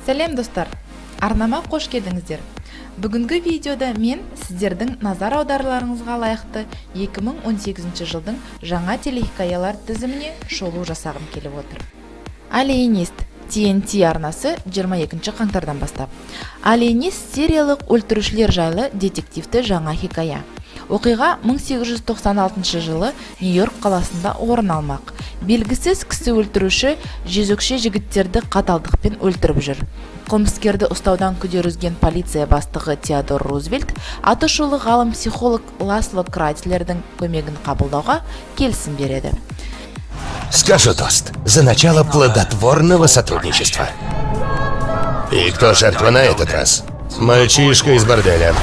Сәлем, достар! Арнама қош келдіңіздер! Бүгінгі видеода мен сіздердің назар аударуларыңызға лайықты 2018 жылдың жаңа телехикаялар тізіміне шолу жасағым келіп отыр. Алиенист, TNT арнасы, 22 қаңтардан бастап. Алиенист — сериялық өлтірушілер жайлы детективті жаңа хикая. Оқиға 1896 жылы Нью-Йорк қаласында орын алмақ. Белгісіз кісі өлтіруші жезөкше жігіттерді қаталдықпен өлтіріп жүр. Қылмыскерді ұстаудан күдер үзген полиция бастығы Теодор Рузвельт атышулы ғалым, психолог Ласло Крайслердің көмегін қабылдауға келісім береді. Скажу тост за начало плодотворного сотрудничества. И кто жертва на этот раз? Мальчишка из борделя.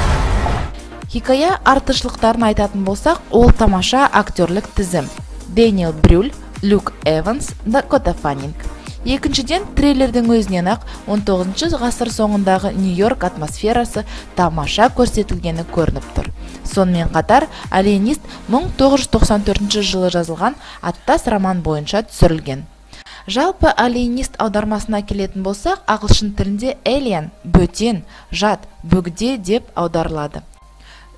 Хикая артықшылықтарын айтатын болсақ, ол тамаша актерлік тізім: Дэниел Брюль, Люк Эванс, Дакота Фаннинг. Екіншіден, трейлердің өзінен ақ 19 ғасыр соңындағы Нью-Йорк атмосферасы тамаша көрсетілгені көрініп тұр. Сонымен қатар Алиенист 1994 жылы жазылған аттас роман бойынша түсірілген. Жалпы, Алиенист аудармасына келетін болсақ, ағылшын тілінде alien — бөтен, жат, бөгде деп аударылады.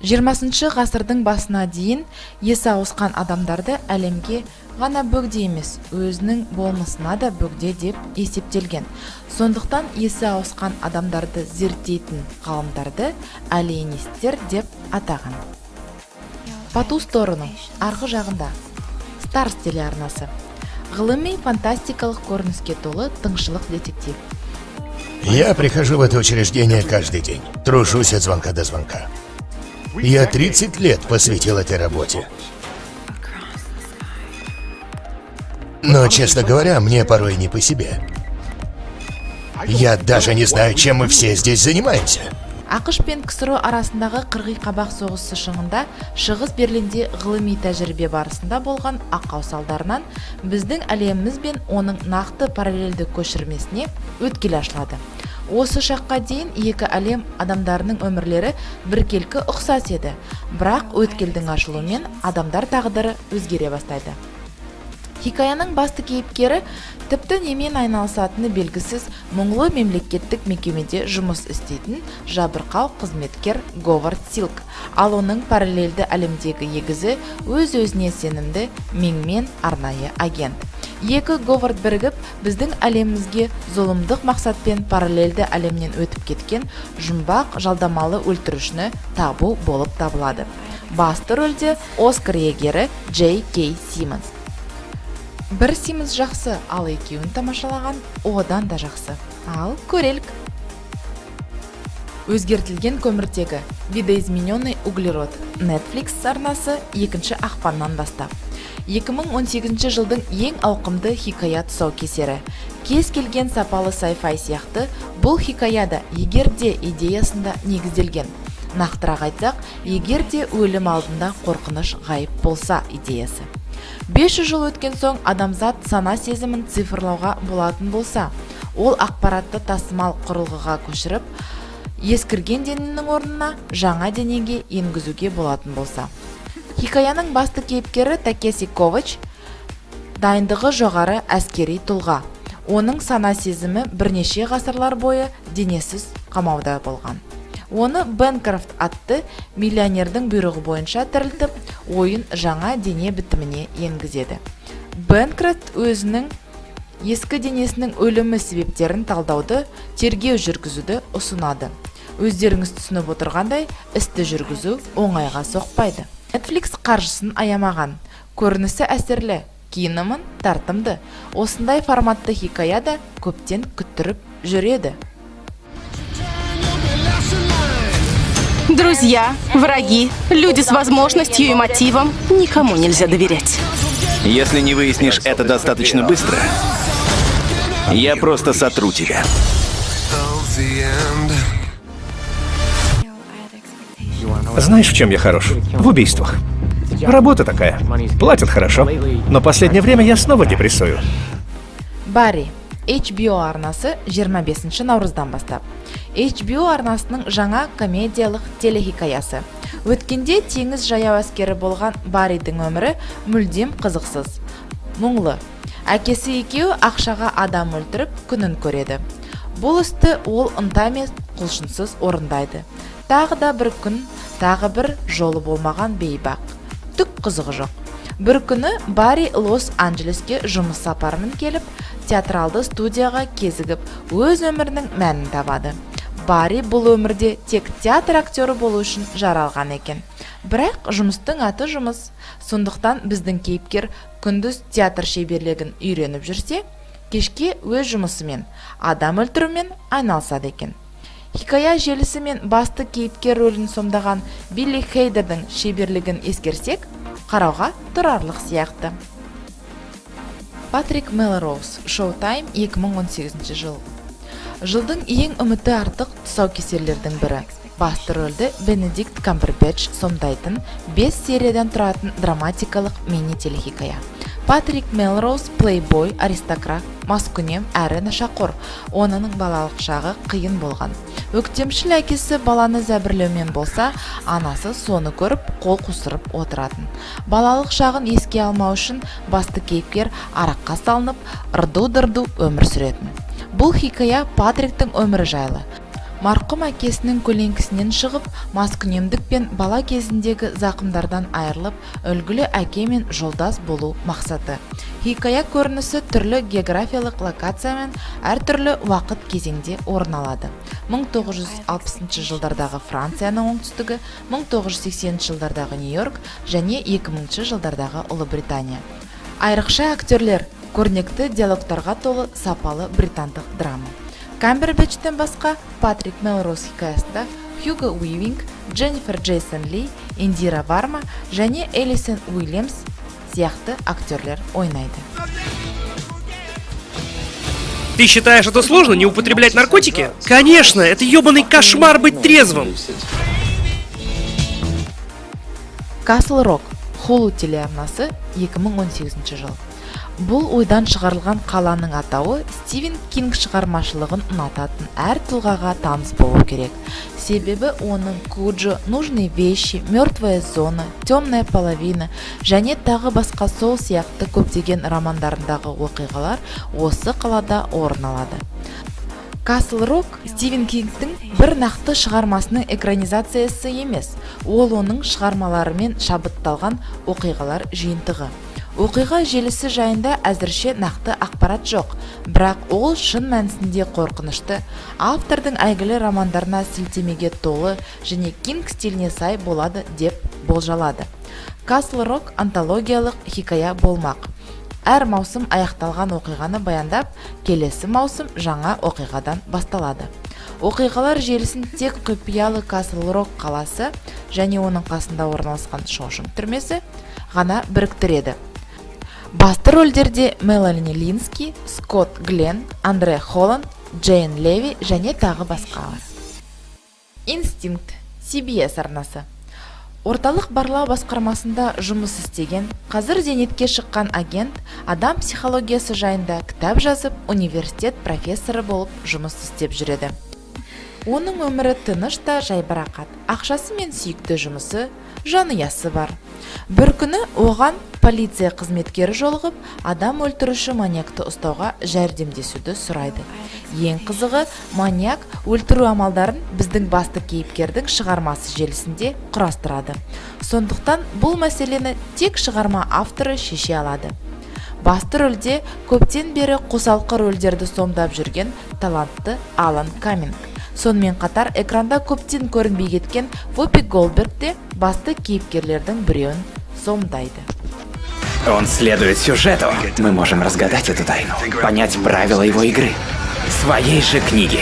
20 ғасырдың басына дейін есі ауысқан адамдарды әлемге ғана бөгде емес, өзінің болмысына да бөгде деп есептелген. Сондықтан есі ауысқан адамдарды зерттейтін ғалымдарды алиенисттер деп атаған. По ту сторону, арғы жағында, Старс телеарнасы. Ғылыми фантастикалық көрініске толы тыңшылық детектив. Я прихожу в это учреждение каждый день. Тружусь от звонка до звонка. Я 30 лет посвятил этой работе. Но, честно говоря, мне порой не по себе. Я даже не знаю, чем мы все здесь занимаемся. АҚШ пен КСРО арасындағы қырғи қабақ соғысы шыңында Шығыс Берлинде ғылыми тәжірибе барысында болған ақау салдарынан біздің әлеміміз бен оның нақты параллельді көшірмесіне өткел ашылады. Осы шаққа дейін екі әлем адамдарының өмірлері біркелкі ұқсас еді, бірақ өткелдің ашылуымен адамдар тағдыры өзгере бастайды. Хикаяның басты кейіпкері тіпті немен айналысатыны белгісіз мұңлы мемлекеттік мекемеде жұмыс істейтін жабырқау қызметкер Говард Силк, ал оның параллельді әлемдегі егізі өз-өзіне сенімді меңмен арнайы агент. Екі Говард бірігіп, біздің әлемімізге зұлымдық мақсатпен параллельді әлемнен өтіп кеткен жұмбақ жалдамалы өлтірушіні табу болып табылады. Басты рөлде Оскар иегері Джей Кей Симмонс. Бір Симмонс жақсы, ал екеуін тамашалаған одан да жақсы. Ал көрелік. Өзгертілген көміртегі, Видоизмененный углерод, Netflix арнасы, 2 ақпаннан бастап. 2018 жылдың ең ауқымды хикая тұсаукесері. Кез келген сапалы sci-fi сияқты, бұл хикая да егер де идеясында негізделген. Нақтырақ айтсақ, егер де өлім алдында қорқыныш ғайып болса идеясы. 500 жыл өткен соң адамзат сана сезімін цифрлауға болатын болса, ол ақпаратты тасымал құрылғыға көшіріп, ескірген дененің орнына жаңа денеге енгізуге болатын болса. Хикаяның басты кейіпкері Такеси Ковач — дайындығы жоғары әскери тұлға. Оның сана сезімі бірнеше ғасырлар бойы денесіз қамауда болған. Оны Бенкрофт атты миллионердің бұйрығы бойынша тірілтіп, ойын жаңа дене бітіміне енгізеді. Бенкрофт өзінің ескі денесінің өлімі себептерін талдауды, тергеу жүргізуді ұсынады. Өздеріңіз түсініп отырғандай, істі жүргізу оңайға соқпайды. Netflix қаржысын аямаған. Көрінісі әсерлі, киномын тартымды. Осындай форматты хикая да көптен күттіріп жүреді. Друзья, враги, люди с возможностью и мотивом — никому нельзя доверять. Если не выяснишь это достаточно быстро, я просто сотру тебя. The end. Знаешь, в чем я хорош? В убийствах. Работа такая. Платят хорошо. Но последнее время я снова депрессую. Барри, HBO арнасы, 25 наурыздан бастап. HBO арнасының жаңа комедиялық телехикаясы. Өткенде теңіз жаяу әскері болған Барридің өмірі мүлдем қызықсыз, мұңлы. Әкесі екеуі ақшаға адам өлтіріп күнін көреді. Бұл істі ол ынта мен құлшыныссыз орындайды. Тағы да бір күн, тағы бір жолы болмаған бейбақ. Түк қызығы жоқ. Бір күні Барри Лос Анджелеске жұмыс сапарымен келіп, театралды студияға кезігіп, өз өмірінің мәнін табады. Барри бұл өмірде тек театр актері болу үшін жаралған екен. Бірақ жұмыстың аты жұмыс. Сондықтан біздің кейіпкер күндіз театр шеберлігін үйреніп жүрсе, кешке өз жұмысымен, адам өлтірумен айналысады екен. Хикая желісі мен басты кейіпкер рөлін сомдаған Билли Хейдердің шеберлігін ескерсек, қарауға тұрарлық сияқты. Патрик Мелроуз, Showtime, 2018 жыл. Жылдың ең үміті артық тұсаукесерлердің бірі. Басты рөлді Бенедикт Камбербэтч сомдайтын 5 сериядан тұратын драматикалық мини телехикая. Патрик Мелроуз — плейбой, аристократ, маскүнем әрі нашақор. Оның балалық шағы қиын болған. Өктемшіл әкесі баланы зәбірлеумен болса, анасы соны көріп, қол қусырып отыратын. Балалық шағын еске алмау үшін басты кейіпкер араққа салынып, ырду-дырду өмір сүретін. Бұл хикая Патриктің өмірі жайлы. Марқұм әкесінің көлеңкесінен шығып, маскүнемдік пен бала кезіндегі зақымдардан айырылып, үлгілі әке мен жолдас болу мақсаты. Хикая көрінісі түрлі географиялық локация мен әртүрлі уақыт кезеңде орын алады: 1960 жылдардағы Францияның оңтүстігі, 1980 жылдардағы Нью-Йорк және 2000 жылдардағы Ұлыбритания. Айрықша актерлер, көрнекті диалогтарға толы сапалы британдық драма. Камбербэтчтен басқа Патрик Мелроуз хикаясында Хьюго Уивинг, Дженнифер Джейсон Ли, Индира Варма және Элисон Уильямс сияқты актерлер ойнайды. Ты считаешь, это сложно, не употреблять наркотики? Конечно, это ебаный кошмар быть трезвым. Касл Рок, Hulu телеарнасы, 2018 жыл. Бұл ойдан шығарылған қаланың атауы Стивен Кинг шығармашылығын ұнататын әр тұлғаға таныс болу керек. Себебі оның «Куджо», «Нужные вещи», «Мертвая зона», «Темная половина» және тағы басқа сол сияқты көптеген романдарындағы оқиғалар осы қалада орын алады. Касл Рок Стивен Кингтің бір нақты шығармасының экранизациясы емес, ол оның шығармаларымен шабытталған оқиғалар жиынтығы. Оқиға желісі жайында әзірше нақты ақпарат жоқ, бірақ ол шын мәнісінде қорқынышты, автордың әйгілі романдарына сілтемеге толы және Кинг стиліне сай болады деп болжалады. Касл Рок антологиялық хикая болмақ. Әр маусым аяқталған оқиғаны баяндап, келесі маусым жаңа оқиғадан басталады. Оқиғалар желісін тек құпиялы Касл Рок қаласы және оның қасында орналасқан Шоушенк түрмесі ғана біріктіреді. Басты рөлдерде Мелани Лински, Скотт Гленн, Андре Холланд, Джейн Леви және тағы басқалар. Инстинкт, CBS арнасы. Орталық барлау басқармасында жұмыс істеген, қазір зейнетке шыққан агент адам психологиясы жайында кітап жазып, университет профессоры болып жұмыс істеп жүреді. Оның өмірі тыныш та жайбарақат: ақшасы мен сүйікті жұмысы, жанұясы бар. Бір күні оған полиция қызметкері жолығып, адам өлтіруші маньякты ұстауға жәрдемдесуді сұрайды. Ең қызығы, маньяк өлтіру амалдарын біздің басты кейіпкердің шығармасы желісінде құрастырады. Сондықтан бұл мәселені тек шығарма авторы шеше алады. Басты рөлде көптен бері қосалқы рөлдерді сомдап жүрген талантты Алан Каминг. Сонымен қатар экранда көптен көрінбей кеткен Вупи Голдберг те басты кейіпкерлердің біреуін сомдайды. Он следует сюжету. Мы можем разгадать эту тайну, понять правила его игры. Своей же книги.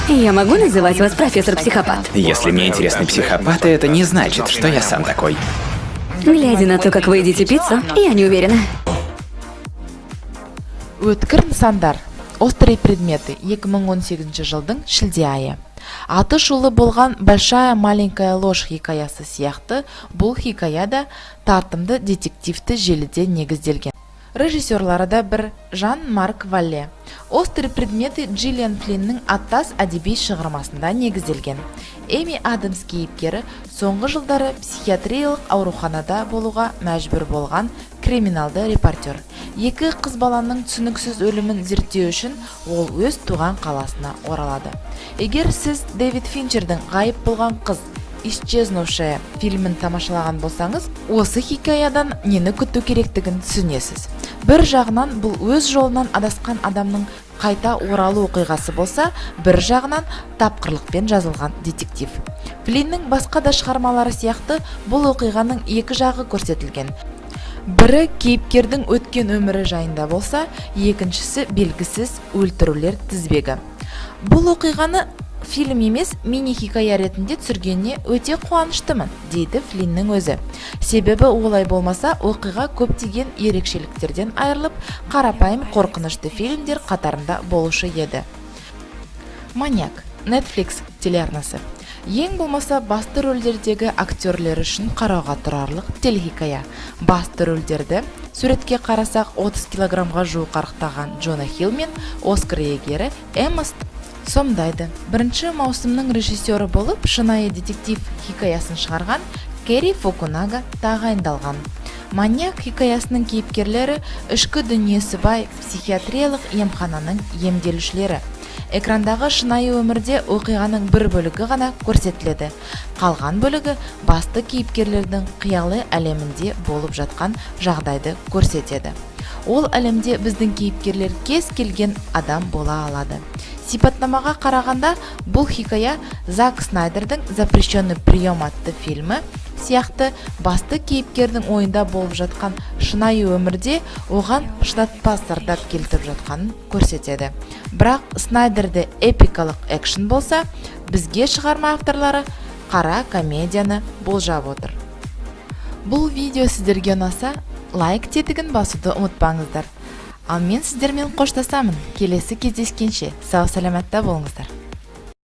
Я могу называть вас профессор-психопат? Если мне интересны психопаты, это не значит, что я сам такой. Глядя на то, как вы едите пиццу, я не уверена. Өткір нысандар, Острые предметы, 2018 жылдың шілде айы. Аты шулы болған «Большая маленькая ложь» хикаясы сияқты бұл хикая да тартымды детективті желіде негізделген. Режиссерлары да бір, Жан Марк Валле. «Острые предметы» Джиллиан Флиннің аттас әдеби шығармасында негізделген. Эми Адамс кейіпкері соңғы жылдары психиатриялық ауруханада болуға мәжбүр болған криминалды репортер. Екі қыз баланың түсініксіз өлімін зерттеу үшін ол өз туған қаласына оралады. Егер сіз Дэвид Финчердің «Ғайып болған қыз», «Исчезнувшая» фильмін тамашалаған болсаңыз, осы хикаядан нені күту керектігін түсінесіз. Бір жағынан, бұл өз жолынан адасқан адамның қайта оралу оқиғасы болса, бір жағынан, тапқырлықпен жазылған детектив. Флиннің басқа да шығармалары сияқты, бұл оқиғаның екі жағы көрсетілген: бірі кейіпкердің өткен өмірі жайында болса, екіншісі белгісіз өлтірулер тізбегі. «Бұл оқиғаны фильм емес, мини хикая ретінде түсіргеніне өте қуаныштымын», – дейді Флиннің өзі. Себебі олай болмаса, оқиға көптеген ерекшеліктерден айырылып, қарапайым қорқынышты фильмдер қатарында болушы еді. «Маньяк», Netflix телеарнасы. Ең болмаса басты рөлдердегі актерлер үшін қарауға тұрарлық телехикая. Басты рөлдерді, суретке қарасақ, 30 килограммға жуық арықтаған Джона Хилл мен Оскар иегері Эмма сомдайды. Бірінші маусымның режиссері болып шынайы детектив хикаясын шығарған Керри Фукунага тағайындалған. «Маньяк» хикаясының кейіпкерлері – ішкі дүниесі бай психиатриялық емхананың емделушілері. Экрандағы шынайы өмірде оқиғаның бір бөлігі ғана көрсетіледі, қалған бөлігі басты кейіпкерлердің қияли әлемінде болып жатқан жағдайды көрсетеді. Ол әлемде біздің кейіпкерлер кез келген адам бола алады. Сипаттамаға қарағанда, бұл хикая Зак Снайдердің «Запрещенный прием» атты фильмі сияқты басты кейіпкердің ойында болып жатқан шынайы өмірде оған шыдатпас зардап келтіріп жатқанын көрсетеді. Бірақ Снайдерде эпикалық экшн болса, бізге шығарма авторлары қара комедияны болжап отыр. Бұл видео сіздерге ұнаса, лайк тетігін басуды ұмытпаңыздар. Ал мен сіздермен қоштасамын. Келесі кездескенше сау саламатта болыңыздар.